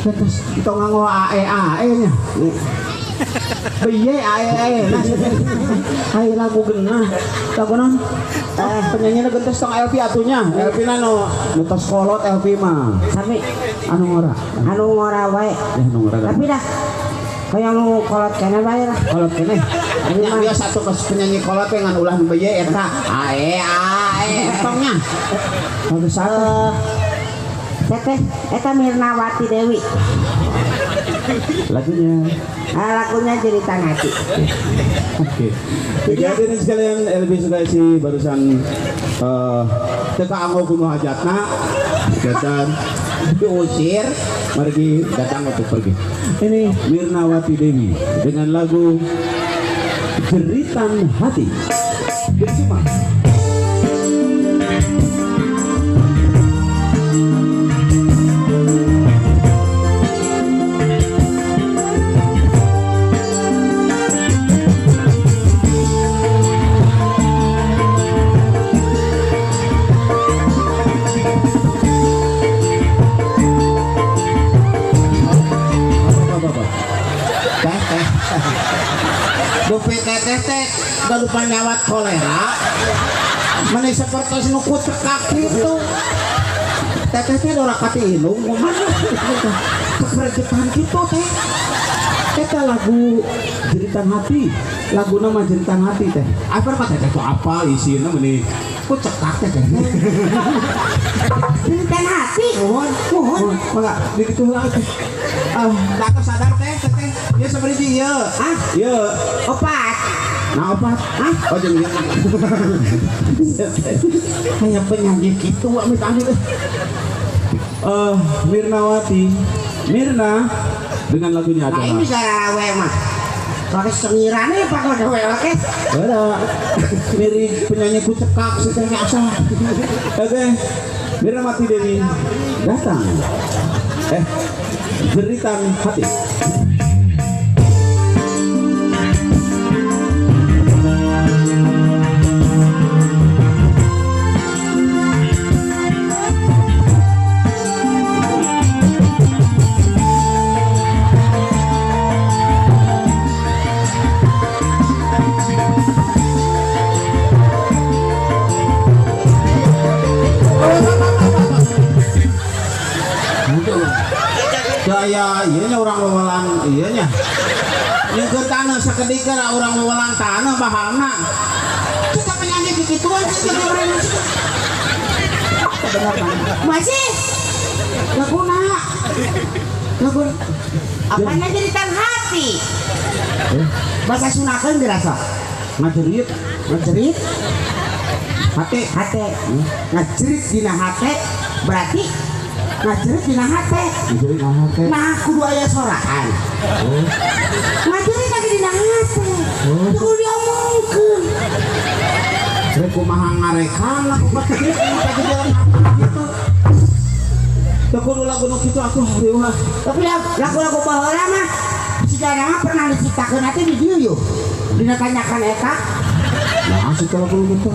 Terus tong nganggo ae ae nya. Beye ae ae. Ayo lagu genah. Lagu naon? Penyanyi gentos tong LP atunya. LP na nu nu tos kolot LP mah. Sami Anu ngora. Anu ngora wae. Ya anu ngora. Tapi dah kaya nu kolot keneh wae lah. Kolot keneh. Nya biasa atuh kos penyanyi kolot teh ngan ulah nu beye eta. Ae ae tongnya. Bagus atuh. Teteh eta Mirnawati Dewi. Lagunya. Ah, lagunya Jeritan Hati. Oke. Jadi hadirin sekalian, LB Sukaisi barusan teka anggo kuno hajatna datang diusir, pergi datang untuk pergi. Ini Mirnawati Dewi dengan lagu Jeritan Hati. Disimak. Dupi teteh teh gaduh panyawat kolera meni sapertos nu kucekak kitu teteh teh ora kati indung kumaha kekerejetan kitu teh eta lagu Jeritan Hati laguna mah Jeritan Hati teh apa mah teteh tuh apa isina meni kucekak teh Jeritan Hati nuhun nuhun mangga di kitu heula ah tak sadar teh teteh ieu sabaraha ieu ah ieu opat nah opat ah oh jeung ieu kayak penyanyi kitu amit amit Mirnawati Mirna dengan lagunya nah, adalah ini bisa we mah pakai sengirane pak gawe oke ada mirip penyanyi kucekak si teh asa oke Mirnawati Dewi datang Jeritan Hati. Gaya ieu nya urang wewelang ieu nya. Nyeukeun taneuh sakedik geura urang wewelang taneuh bahalna. Kita penyanyi kikituan sih masih laguna. Lagu apanya Jeritan Hati? Bahasa Sundakeun dirasa. Ngajerit, ngajerit. Hate, hate. Ngajerit dina hate berarti ngajerit dina hate. Ngajerit dina hate. Nah, kudu aya soraan. Oh. Ngajerit lagi dina hate. Oh. Kudu diomongkeun. Rek kumaha ngarekan lagu gitu. Teu kudu lagu nu kitu atuh riweuh. Tapi lagu-lagu baheula mah sigana mah pernah diciptakeun teh di dieu yeuh. Dina tanyakan eta. Nah, asik lagu kitu.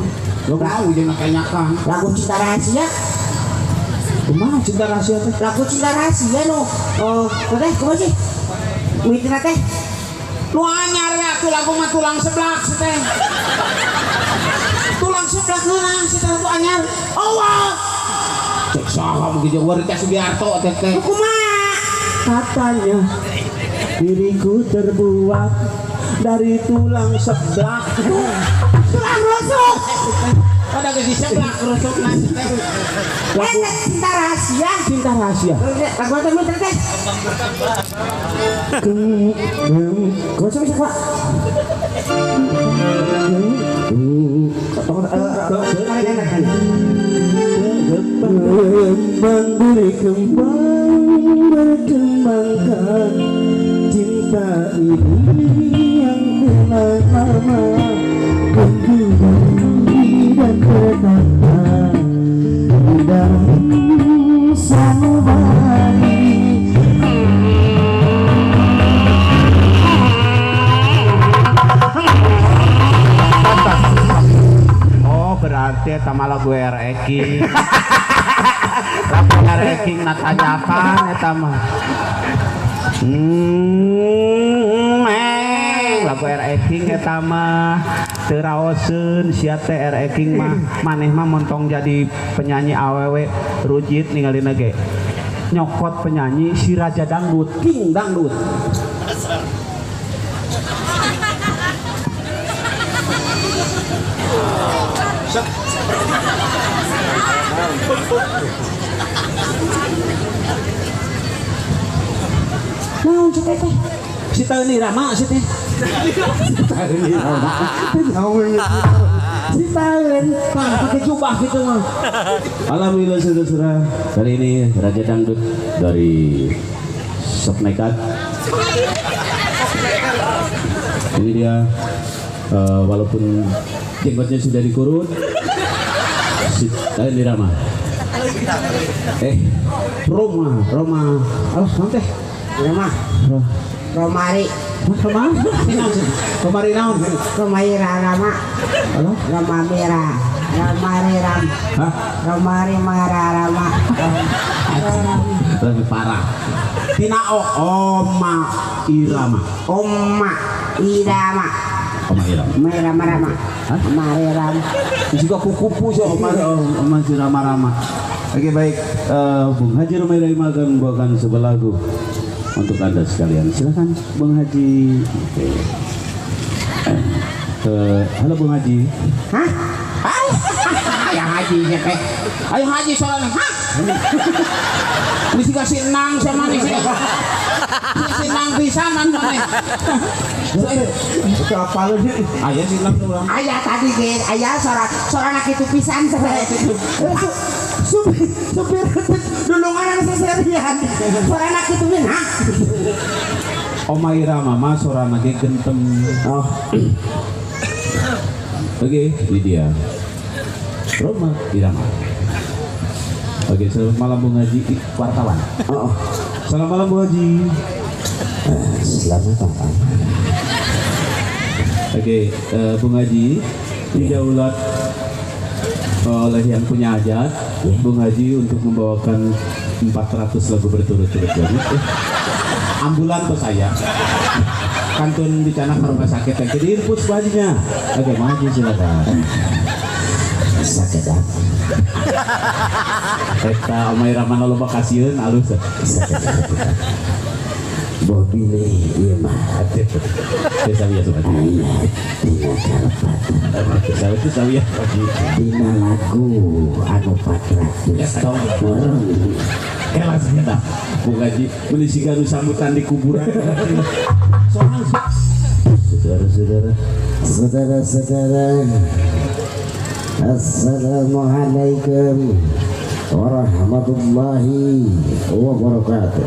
Lagu au dina tanyakan. Lagu Cinta Rahasia. Kumaha Cinta Rahasia teh? Lagu Cinta Rahasia nu teh kumaha sih? Mitina teh. Nu anyar we atuh lagu mah tulang seblak si teh. Tulang seblak heula si teh lagu anyar. Allah. Cek saha mungkin jeung Warita Sugiarto teh teh. Kumaha? Katanya diriku terbuat dari tulang seblak. Tulang rusuk. Pada geus diseblak rusukna si teh. Lagu Cinta Rahasia. Cinta Rahasia. Lagu apa teh teh? Kau coba siapa? Kembang berkembang berkembangkan cinta ini yang telah lama menghidupi dan bertahan di dalam sanubari. Oh berarti eta mah lagu RX. Lagu RX King natanyakan eta mah. Lagu RX King eta mah teu raoseun sia teh RX King mah maneh mah montong jadi penyanyi awewe rujit ningalina ge. Nyokot penyanyi si Raja Dangdut, King Dangdut. Naon si teteh? Si Taeun Irama si teh. Si Taeun Irama. Si Taeun pakai jubah gitu mah. Alhamdulillah saudara-saudara, kali ini Raja Dangdut dari Sok Nekat. Ini dia, walaupun jenggotnya sudah dikurut, si Taeun Irama. Roma, alah nanti. Roma, Romari, Roma, Romari naon? Romari Rama, Roma Mira, Romari Ram, Romari Mara Rama. Lebih parah. Tina Oma Irama, Oma Irama, Oma Irama, Irama Rama, Romari Ram. Juga kupu-kupu sih Oma Oma Irama Rama. Oke baik, Bung Haji Rhoma Irama akan membawakan sebuah lagu untuk Anda sekalian. Silakan Bung Haji. Oke. Halo Bung Haji. Hah? Ayah Haji ya teh. Ayah Haji soalnya. Hah? Ini sih kasih nang sama nih sih. Kasih nang pisan maneh. Itu apa lu sih? Ayah sih nang urang. Ayah tadi ge, ayah sorana kitu pisan sampe. Supir dulungan seserian. Sorana kitu min, hah? Oma Irama mah sorana ge gentem. Oh. Oke, ini dia. Rhoma Irama. Oke, selamat malam Bung Haji wartawan. Oh. Selamat malam Bung Haji. Selamat malam. Oke, Bung Haji didaulat oleh yang punya hajat, Bung Haji untuk membawakan 400 lagu berturut-turut. Ambulan tuh saya. Kantun di ke rumah sakit yang jadi infus Bu Hajinya. Oke, Bung Haji silakan. Sakit apa? Eta Oma Irama loba kasieun alus. Sakit apa? Bobile ieu mah. Teu sawiya sobat. Tina karpat. Teu sawiya. Dina lagu anu 400 tahun. Kelas kita. Bung Haji meuni siga nu sambutan di kuburan. Soal saudara-saudara, saudara-saudara. Assalamualaikum warahmatullahi wabarakatuh.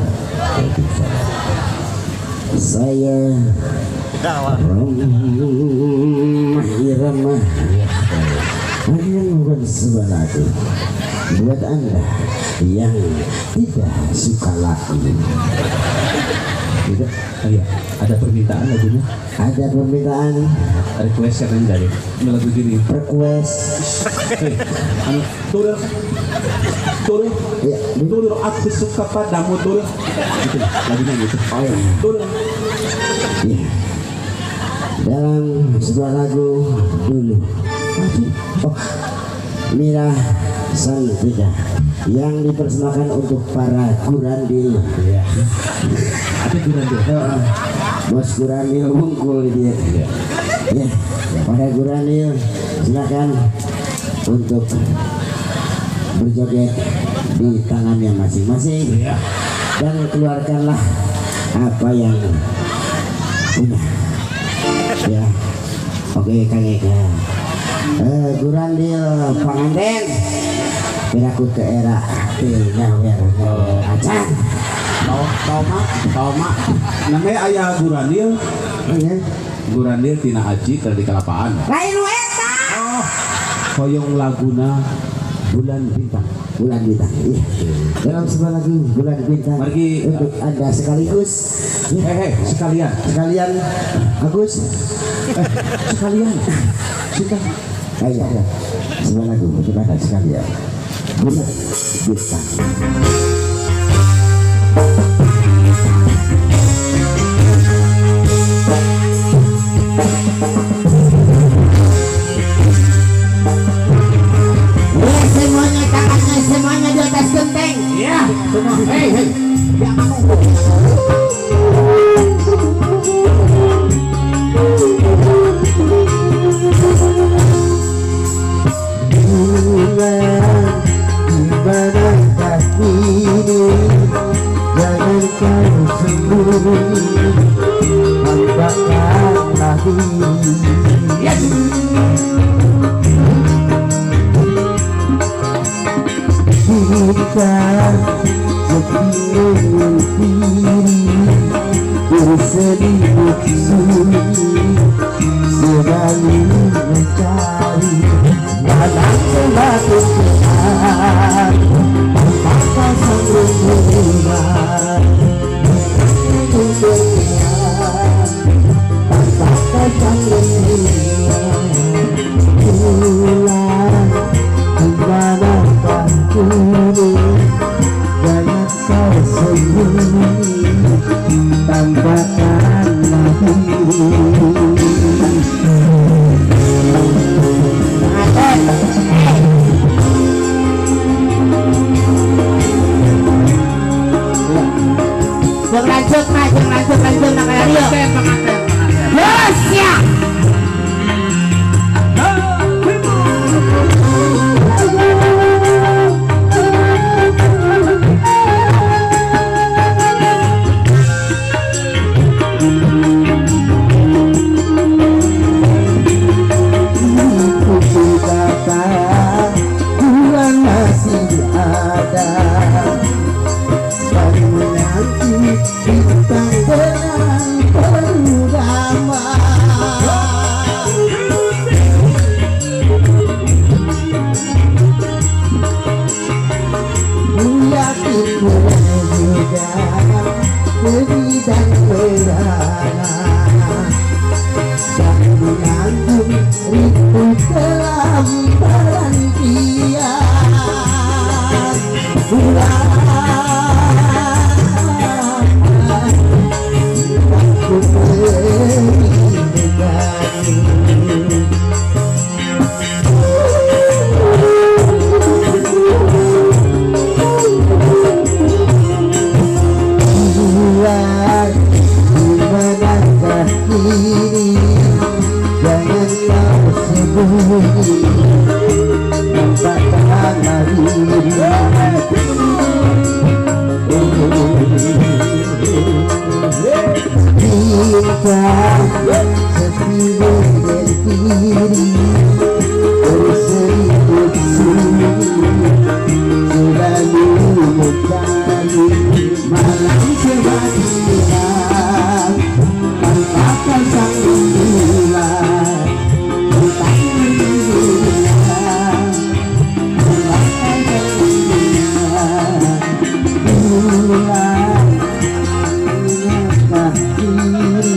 Saya Rhoma Irama akan membuat sebuah lagu buat Anda yang tidak suka lagu. Tidak, oh iya, ada permintaan lagunya. Ada permintaan. Request kan dari lagu gini. Request. Anu, turun, turun, ya, turun. Aku suka padamu turun. Gitu, lagunya gitu. Oh iya. Turun. Ya. Dalam sebuah lagu dulu. Oh, Mira Santika yang dipersembahkan untuk para gurandil. Iya. Ada gurandil. Bos gurandil bungkul dia. Iya. Ya, para gurandil silakan untuk berjoget di tangannya masing-masing. Iya. Dan keluarkanlah apa yang punya. Ya. Oke, Kang Eka. Gurandil panganten. Beraku ke era nyawer acan. Toma namanya ayah Gurandil. Gurandil tina haji keur di Kalapaan. Lain eta. Oh. Hoyong laguna Bulan Bintang. Bulan Bintang. Iya. Dalam sebuah lagu Bulan Bintang. Margi untuk Anda sekaligus. Sekalian. Sekalian Agus. Sekalian. Cinta. Ayo. Sebuah lagu untuk Anda sekalian. Bulan Bintang. Semuanya tangannya semuanya di atas genteng. Iya, semua. Hei, hei. Jangan nunggu. Bulan di manakah kini, jangan kau sembunyi, tampakkanlah diri. Yes. Bintang sepi diri, berselimut sunyi, selalu mencari dalam suatu saat, tanpa sang rembulan, tanpa sang rembulan. Bulan di manakah kini, jangan kau sembunyi, tampakkanlah diri. Jangan lanjut, Mas, jangan lanjut, lanjut nak kayak dia. Pengantin. Yes, ya. Bulan masih ada, dan menanti bintang terang pertama. Ku yakin juga sedih dan merana, dan menanggung rindu dalam penantian. Bulan aku merindukanmu. Bulan di manakah kini, jangan kau sembunyi, tampakkanlah diri. Bintang sepi berdiri, berselimut sunyi, selalu mencari malam sebagian, tanpa sang rembulan, bintang rembulan, tanpa sang rembulan. Bulan manakah kini,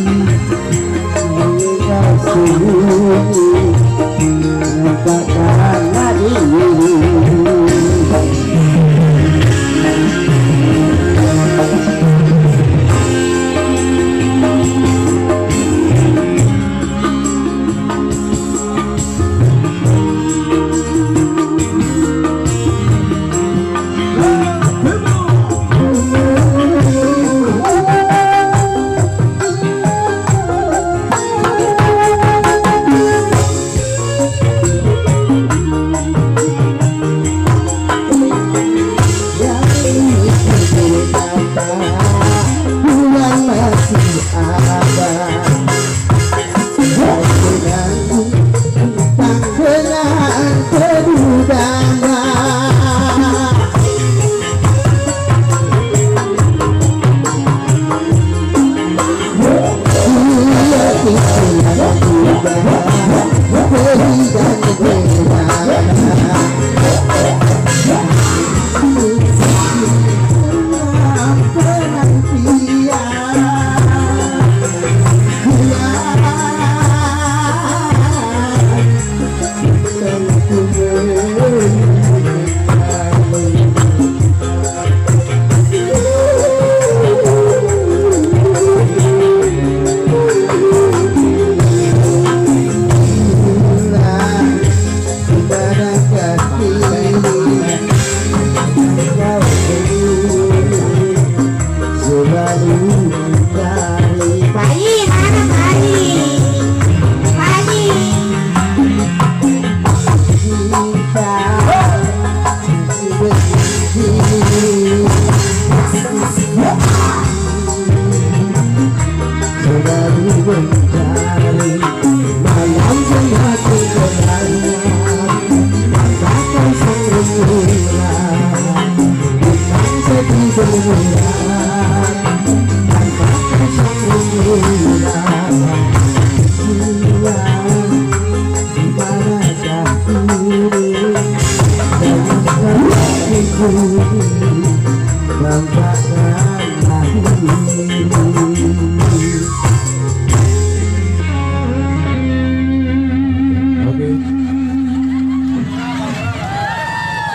Oke.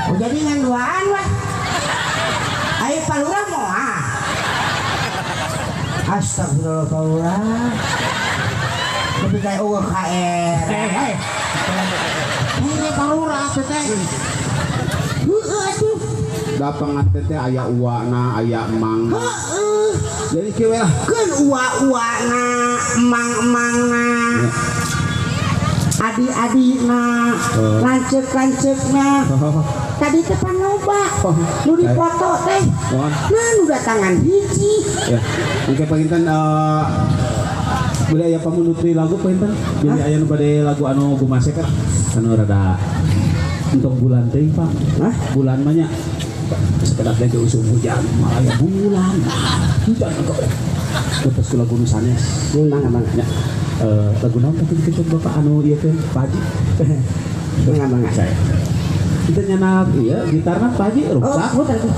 Oh, jadi ngan duaan weh. Ayo Pak Lurah moal. Astagfirullah Pak Lurah. Lebih kayak UKR. Ini Pak Lurah teh. Heeh atuh. Dapangan teh aya uana, aya emang. Heeh. Jadi kieu we lah. Keun ua-uana, emang-emangna. Adi-adina, lanceuk-lanceukna. Tadi teh pan loba. Nu dipoto teh. Nah, nu datangan hiji. Ya. Engke panginten boleh aya pamundut deui lagu panginten. Bilih aya nu bade lagu anu gumasek kan anu rada untuk bulan teuing Pak. Hah? Bulan mah nya. Sekedap lagi usum hujan, malah ya bulan. Hujan kok. Terus ku lagu nu sanes. Mangga mangga. Ya. Lagu naon tadi dikecet Bapak anu ieu teh Pak Haji. Mangga mangga. Saya. Kita nyanak iya gitarna Pak Haji rusak. Oh, putar tuh.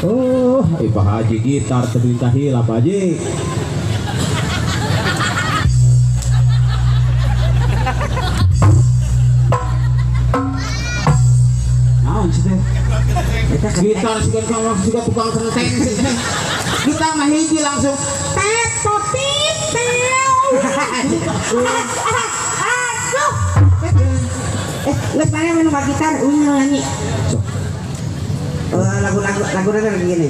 Oh, Pak Haji gitar teu heula Pak Haji. Naon sih teh? Gitar siga sama siga tukang senteng sih teh. Kita mah hiji langsung tet totit teu. Aduh. Geus mana minum gitar uing nyanyi. Lagu-lagu lagu lagi gini.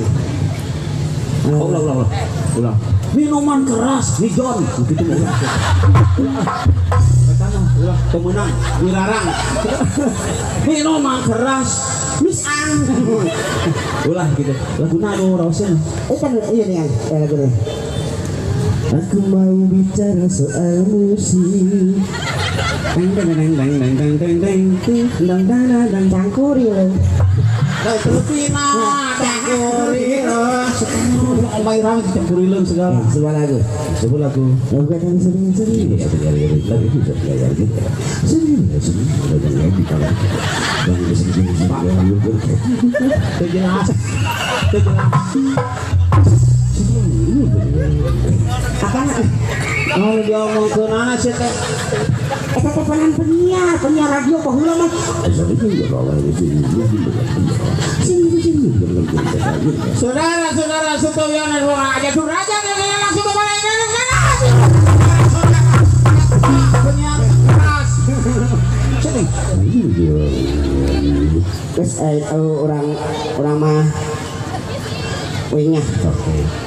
Oh, ulah ulah ulah. Ulah. Minuman keras nih John. Begitu ulah. Ulah temenang dilarang. Minuman keras misang. Ulah gitu. Laguna anu raoskeun. Kan iya nih lagu ini. Aku mau bicara soal musik. Deng deng deng deng deng deng deng deng deng dang dang cangkuri. Terusina cangkuri. Omai rame cangkuri segala. Sebuah lagu. Sebuah lagu. Lagu yang sering-sering. Jelas. Jelas. Apa? Oh, dia omongkeun anak sih teh. Eta teh panan penyiar, penyiar radio baheula mah. Saudara-saudara setuyan ruang aja tuh raja langsung kembali ke sana. Penyiar keras. Sini. Terus orang mah wingnya.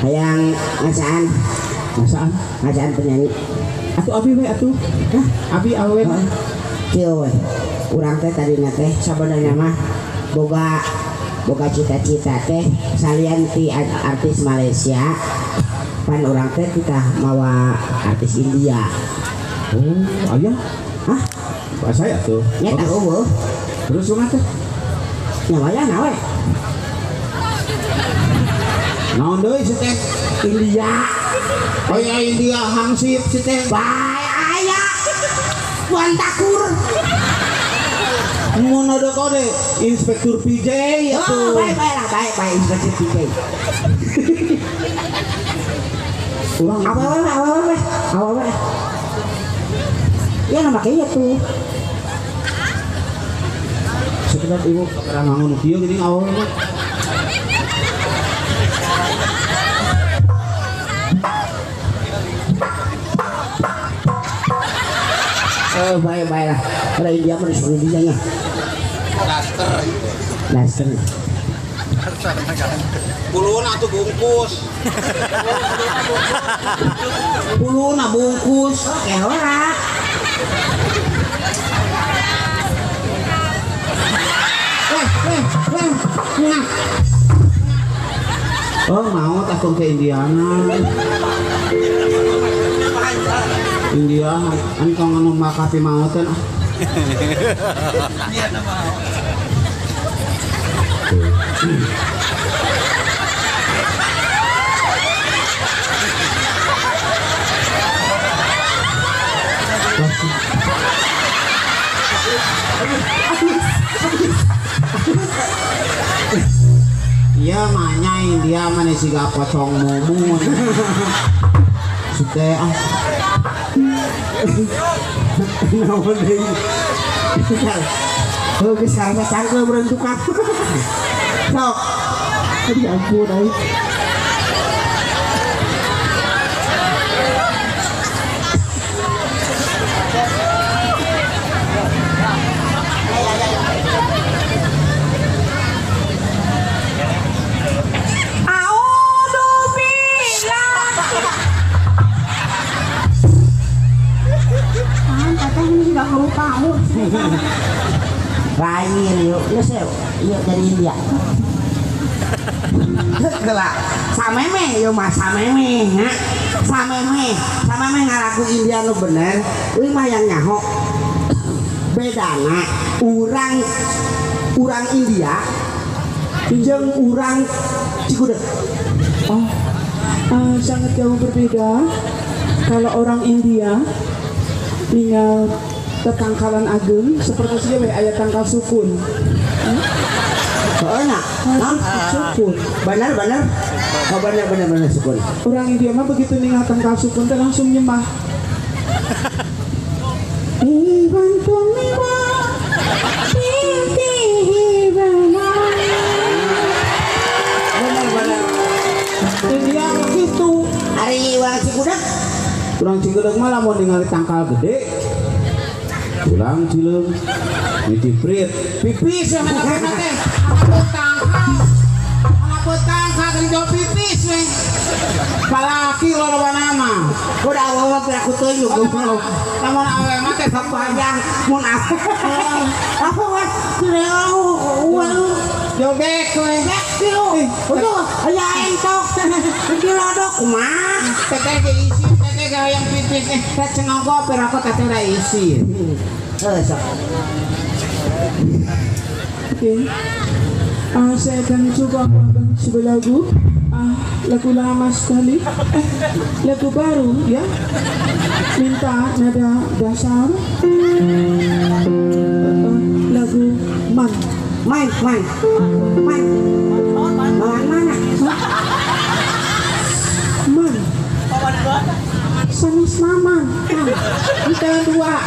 Hayang ngasaan. Ngasaan? Ngasaan penyanyi. Atuh abi we atuh. Hah? Abi awewe mah. Kieu we. Urang teh tadina teh sabenerna mah boga cita-cita teh salian ti artis Malaysia. Pan urang teh kita mawa artis India. Oh, aya? Hah? Pak saya tuh. Nya tah eueuh. Terus kumaha teh? Nya wayahna we. Naon deui si teh? India. Oh ya India hangsip si teh. Bae aya. Tuan Takur. Mun ada kode Inspektur PJ atuh. Oh, bae bae lah, bae bae Inspektur PJ. Ulang. Awewe awewe awewe. Ya nama kayak tuh. Sekedar ibu kamera ngangon kieu geuning awewe mah. Oh, baik-baik lah. Kalau India mah disuruh India nya. Daster. Daster. Puluna tuh bungkus. Puluna bungkus. Oke, ora. Nah. Oh, mau takut ke Indiana. India, engkau nganu makati mautan. Iya, manyai. India mana siga pocong mumun. Sute ah. Naon deui? Heuh geus sarasa cangkeul beureun tukang. Sok. Aduh ampun aing. Lain yuk, yuk dari India. Gelak, sameme yuk mah sameme, ha? Sameme, sameme ngalaku India nu bener, euy mah yang nyaho. Bedana urang India jeung urang Cigudeg. Oh, sangat jauh berbeda. Kalau orang India tinggal tetangkalan ageng seperti saja we aya tangkal sukun. Heeh nah, sukun. Benar benar. Oh benar benar benar sukun. Orang India mah begitu ningal tangkal sukun teh langsung nyembah. Benar benar. India gitu. Ari urang Cigudeg. Urang Cigudeg mah lamun ningali tangkal gede pulang cileung diciprit pipis we mana teh angaput tangkal geuning pipis we palaki lolobana mah kudu awewe teh aku teuing goblok lamun awewe mah teh panjang mun apa apa we jobek we udah aya entok dilodok kumaha teteh ge isi teteh ge hayang pipis teh cengogo pero aku teteh da isi. Oke, saya akan coba sebuah lagu, lagu lama sekali, lagu baru ya. Minta nada dasar, lagu Man, Man, Man, Man, Man mana? Man. Sanes mama, kita dua,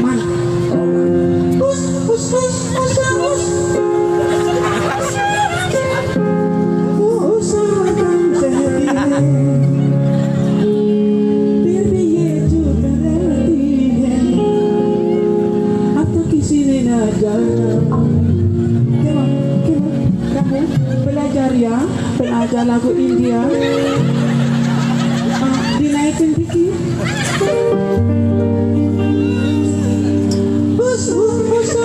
man. Us, us, us, us, us. Usahakan sehati, फिर भी ये चुप रहती है, अब तो किसी ने ना जाना. Kamu belajar ya, belajar lagu India. Dinaikin dikit. Us, us, us,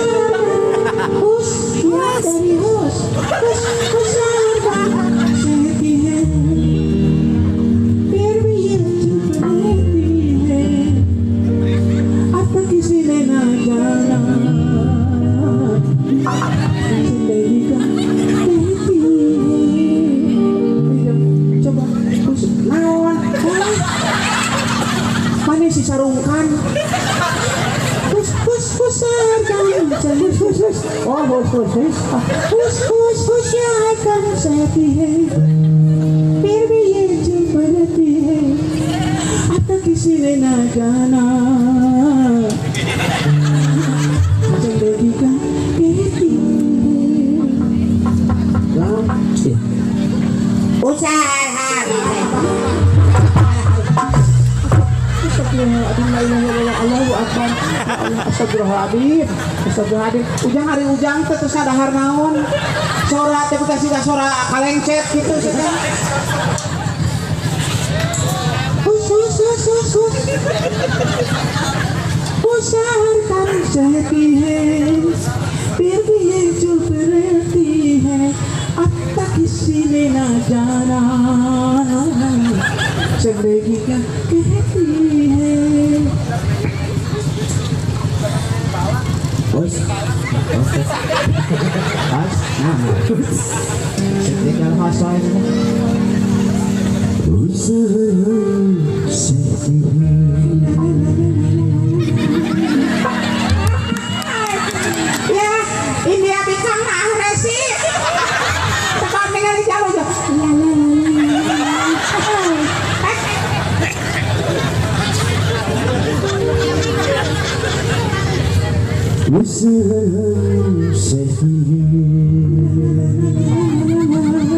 us, ya dari us, us, us, सहती है, फिर भी ये चुप रहती है, अब तक किसी ने ना जाना, जिंदगी का कहती है. Coba, us, naon? Mana si sarungkan? Us us us us us us. Oh us us us. Us us us akan सहती है, फिर भी ये चुप रहती है, अब तक किसी ने ना जाना, जिंदगी का कहती है. Usaha. Allahu Akbar. Astagfirullahaladzim. Astagfirullahaladzim. Ujang hari ujang teh terus dahar naon. Sora teh bukan sih sora kalengcet gitu sih. Us us us us us. Usahakan सहती है, फिर भी ये चुप रहती है, अब तक किसी ने ना जाना, जिंदगी क्या कहती है. Us, us, nah, tinggal masuk. Usahakan सहती है. Ya, India bikang mah resi. Tekan ningali jauh aja. हम सही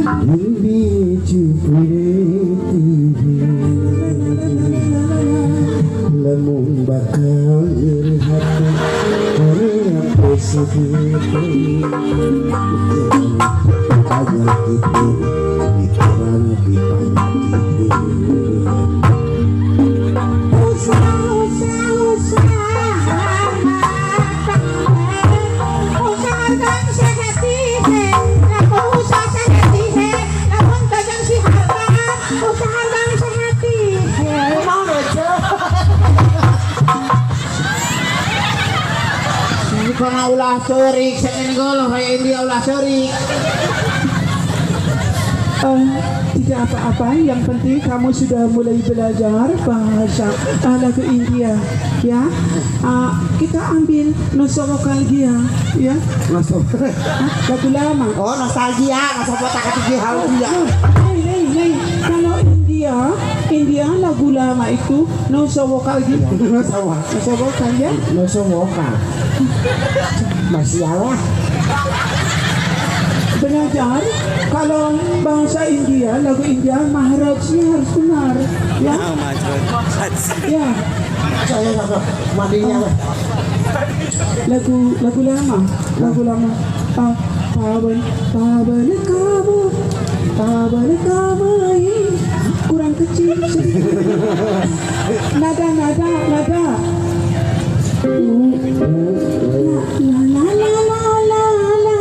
हम भी चुप रहती है lamun bakal nyeri hati karena segitu kagak gitu pikiran lebih banyak gitu. Usah usah usah karena ulah serik, saya ngoloh kayak India ulah serik. Tidak apa-apa, yang penting kamu sudah mulai belajar bahasa lagu India, ya. Kita ambil nostalgia, ya. Lagu lama. Oh, nostalgia, nostalgia. Hey, kalau India lagu lama itu nostalgia. Nostalgia, ya. Nostalgia. Masih Allah. Belajar kalau bahasa India, lagu India Maharajnya harus benar, ya. Ya. Lagu lama, lagu lama. Pawan, pawan kamu, pawan kamu, kurang kecil. Nada, nada, nada. La la la la la la,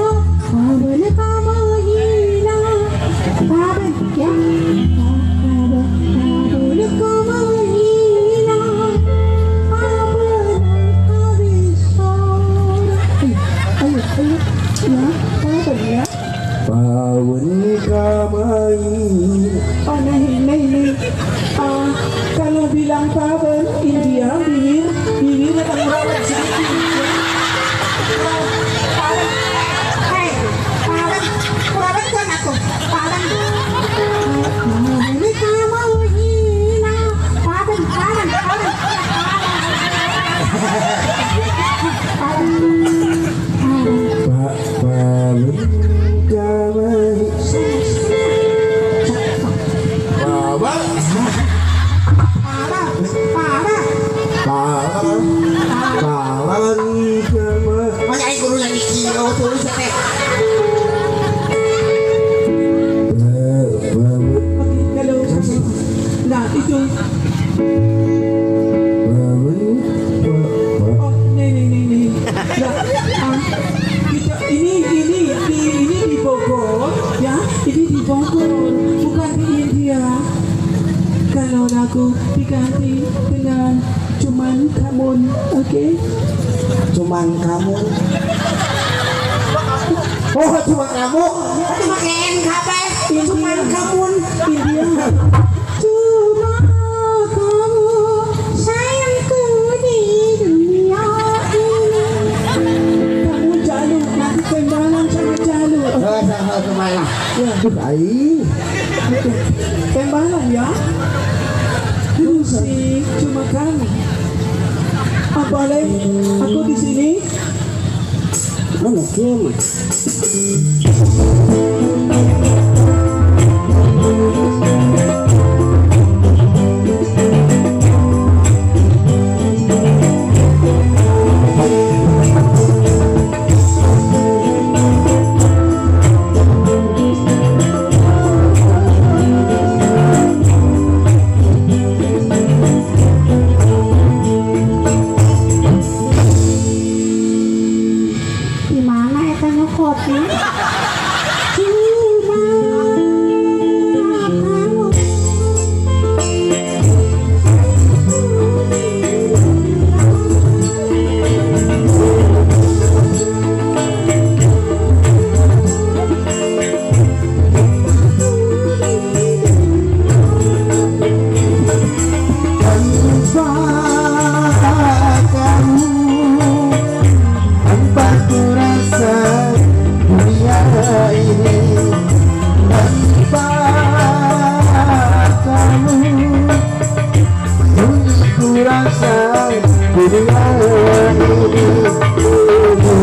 pawan kamahina, pawan ya, pawan pawan kamahina, pawan kavisora. Ayo ayo ya, pawan ya. Pawan kamahina. Oh nahi nahi nahi. Kalau bilang pawan India bibir bibir akan merawat sedikit. Hei, pawan, pawan kan aku, pawan. Ini kamu hina, pawan, pawan, pawan, pawan kamu. Pawan kamu. Banyak yang guru yang dikira tulis teh. Oke, kalau nah itu. Oh, nih nih nih nih. Nah, kita ini di Bogor, ya. Ini di Bogor, bukan di India. Kalau lagu diganti dengan cuman kamu, oke? Okay? Cuman kamu. Oh, cuma kamu. Itu pakai NKP. Cuman kamu. India. Cuma kamu sayangku di dunia ini. Kamu jalu, nanti tembalan sama jalu. Oh, sama tembalan. Ya. Baik. Oke. Tembalan ya. Musik cuma kamu. Ah, boleh aku di sini. Mana kieu mah? Rasa dunia ini.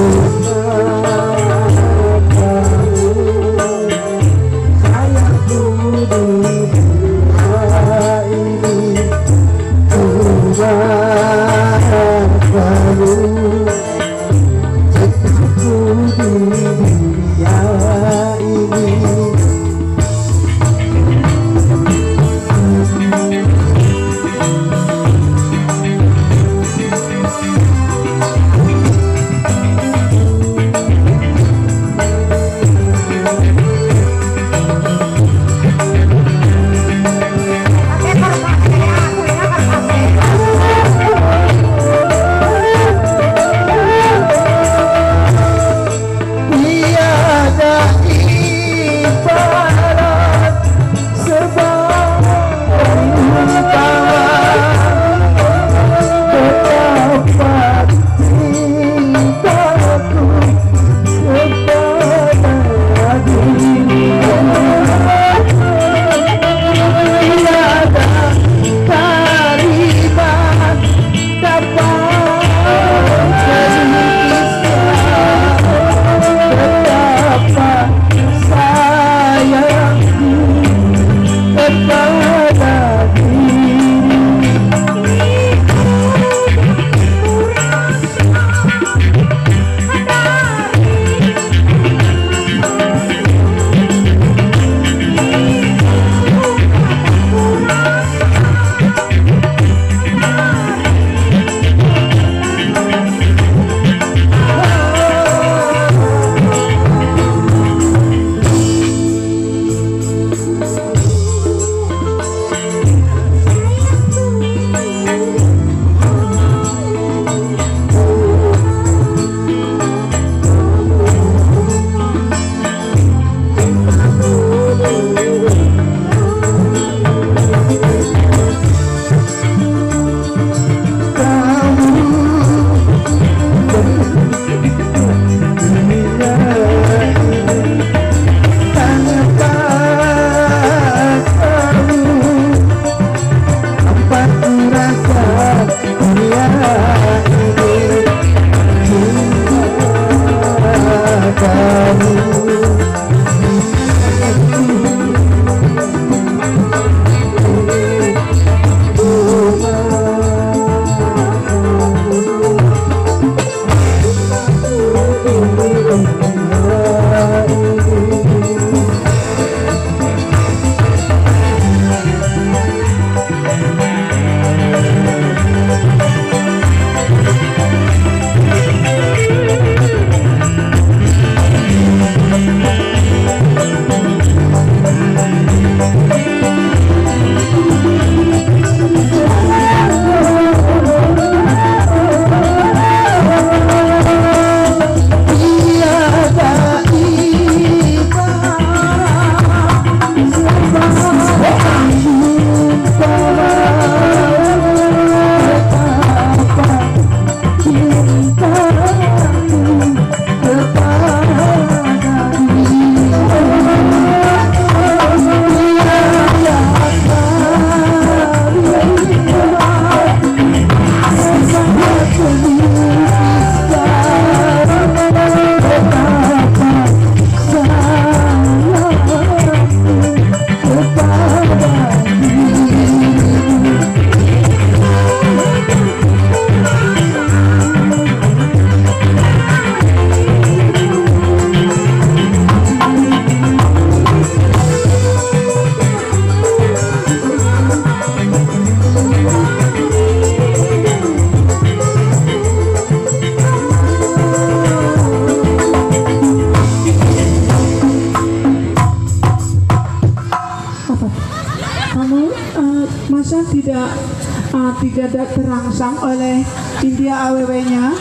Tidak terangsang oleh India AWW-nya.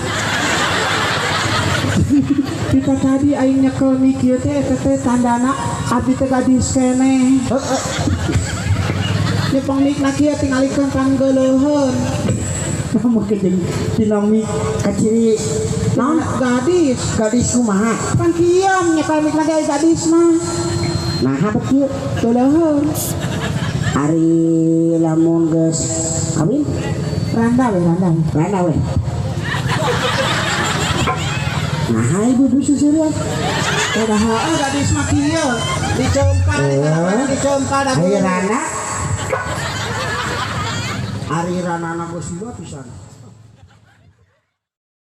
Kita tadi aing nyekel mikir teh eta teh tandana abdi teh gadis keneh. Heeh. Nyepong mikna kieu tingalikeun kan geuleuheun. Make jeung dinamik kaciri Naon gadis? Gadis kumaha? Pan kieu nyekel mikna ge gadis mah. Nah, apa kieu? Geuleuheun. Ari lamun geus kawin randa we randa. Randa we. Nah, ibu susurian. Udah heeh gadis mah kieu diceumpal diceumpal Ari randa. Ari randana geus dua pisan.